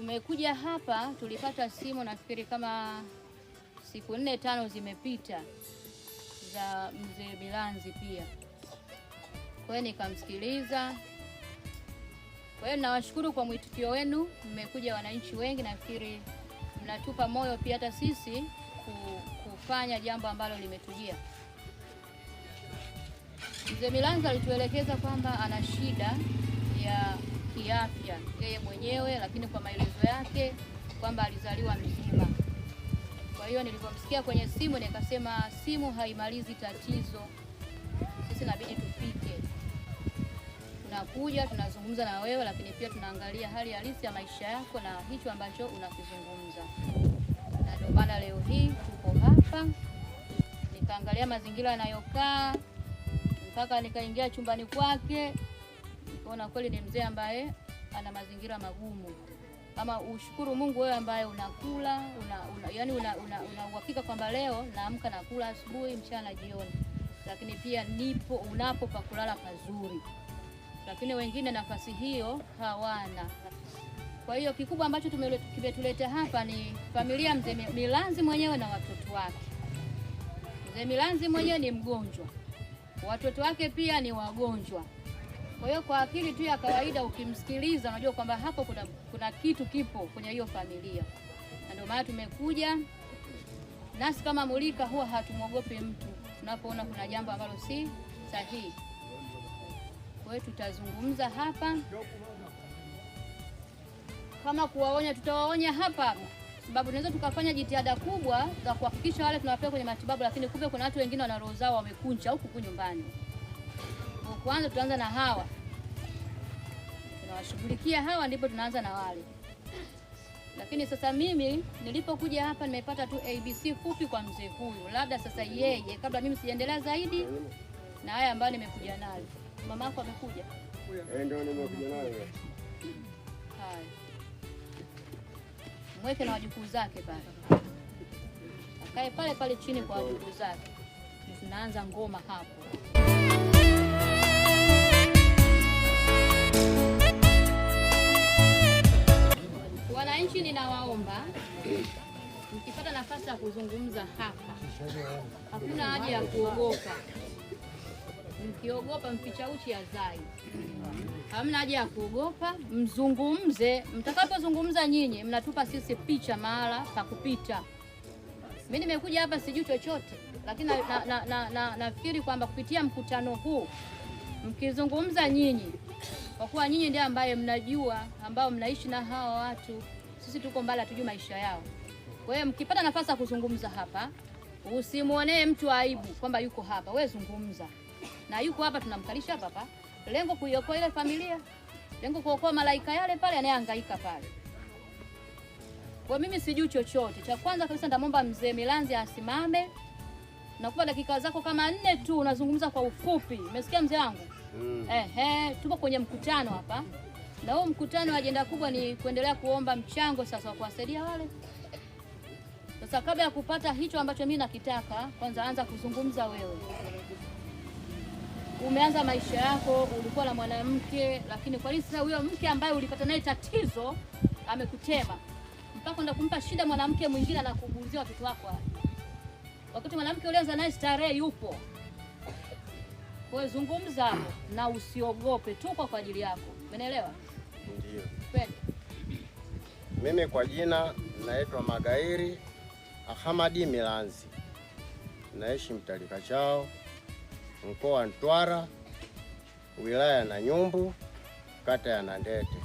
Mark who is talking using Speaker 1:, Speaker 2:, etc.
Speaker 1: Tumekuja hapa, tulipata simu nafikiri kama siku 4-5 zimepita za mzee Milanzi pia. Kwa hiyo nikamsikiliza. Kwa hiyo nawashukuru kwa mwitikio wenu, mmekuja wananchi wengi, nafikiri mnatupa moyo pia hata sisi kufanya jambo ambalo limetujia. Mzee Milanzi alituelekeza kwamba ana shida ya kiafya yeye mwenyewe, lakini kwa maelezo yake kwamba alizaliwa mzima. Kwa hiyo nilipomsikia kwenye simu nikasema simu haimalizi tatizo, sisi inabidi tufike. Tunakuja tunazungumza na wewe, lakini pia tunaangalia hali halisi ya maisha yako na hicho ambacho unakizungumza. Na ndio maana leo hii tuko hapa. Nikaangalia mazingira anayokaa mpaka nikaingia chumbani kwake, nikaona kweli ni mzee ambaye ana mazingira magumu. Kama ushukuru Mungu wewe ambaye unakula, una uhakika kwamba leo naamka nakula asubuhi, mchana, jioni. Lakini pia nipo unapo pa kulala pazuri. Lakini wengine nafasi hiyo hawana. Kwa hiyo kikubwa ambacho kimetuleta hapa ni familia mzee Milanzi mwenyewe na watoto wake. Mzee Milanzi mwenyewe ni mgonjwa, watoto wake pia ni wagonjwa. Kwa hiyo kwa akili tu ya kawaida ukimsikiliza unajua kwamba hapo kuna kitu kipo kwenye hiyo familia. Na ndio maana tumekuja. Nasi kama Mulika huwa hatumuogopi mtu tunapoona kuna jambo ambalo si sahihi. Kwa hiyo tutazungumza hapa. Kama kuwaonya tutawaonya hapa, sababu tunaweza tukafanya jitihada kubwa za kuhakikisha wale tunawapeleka kwenye matibabu, lakini kumbe kuna watu wengine wana roho zao wamekunja huku nyumbani. Kwanza tutaanza na hawa, tunawashughulikia hawa, ndipo tunaanza na wale. Lakini sasa mimi nilipokuja hapa nimepata tu ABC fupi kwa mzee huyu. Labda sasa yeye, kabla mimi sijaendelea zaidi na haya ambayo nimekuja nayo. Mamako amekuja?
Speaker 2: Ndio nimekuja nayo.
Speaker 1: Haya. Mweke na wajukuu zake pale. Akae pale pale chini kwa wajukuu zake. Tunaanza ngoma hapo. Wananchi ninawaomba, mkipata nafasi ya kuzungumza hapa, hakuna haja ya kuogopa. Mkiogopa mficha uchi azai. Hamna haja ya kuogopa, mzungumze. Mtakapozungumza nyinyi mnatupa sisi picha mahala pa kupita. Mimi nimekuja hapa sijui chochote, lakini nafikiri kwamba kupitia mkutano huu mkizungumza nyinyi, kwa kuwa nyinyi ndiye ambaye mnajua, ambao mnaishi na hawa watu, sisi tuko mbali hatujui maisha yao. Kwa hiyo mkipata nafasi ya kuzungumza hapa, usimuonee mtu aibu kwamba yuko hapa. Wewe zungumza. Na yuko hapa tunamkalisha hapa hapa. Lengo kuiokoa ile familia, lengo kuokoa malaika yale pale anayehangaika pale. Kwa mimi sijui chochote. Cha kwanza kabisa nitamwomba mzee Milanzi asimame. Nakupa dakika zako kama 4 tu unazungumza kwa ufupi. Umesikia mzee wangu? Tupo kwenye mkutano hapa. Na huu mkutano ajenda kubwa ni kuendelea kuomba mchango sasa wa kuwasaidia wale. Sasa kabla ya kupata hicho ambacho mimi nakitaka, kwanza anza kuzungumza wewe. Umeanza maisha yako, ulikuwa na mwanamke, lakini kwa nini sasa huyo mke ambaye ulipata naye tatizo amekutema? Mpaka unda kumpa shida mwanamke mwingine na kubuuzia watoto wako hapa. Wakati mwanamke ulianza naye starehe yupo. Kwa hiyo zungumza hapo na usiogope, tuko kwa ajili yako. Umeelewa?
Speaker 2: Ndio.
Speaker 1: Kweli.
Speaker 2: Mimi kwa jina naitwa Magairi Ahamadi Milanzi. Naishi Mtalika Chao, mkoa wa Mtwara, wilaya ya Nanyumbu, kata ya Nandete.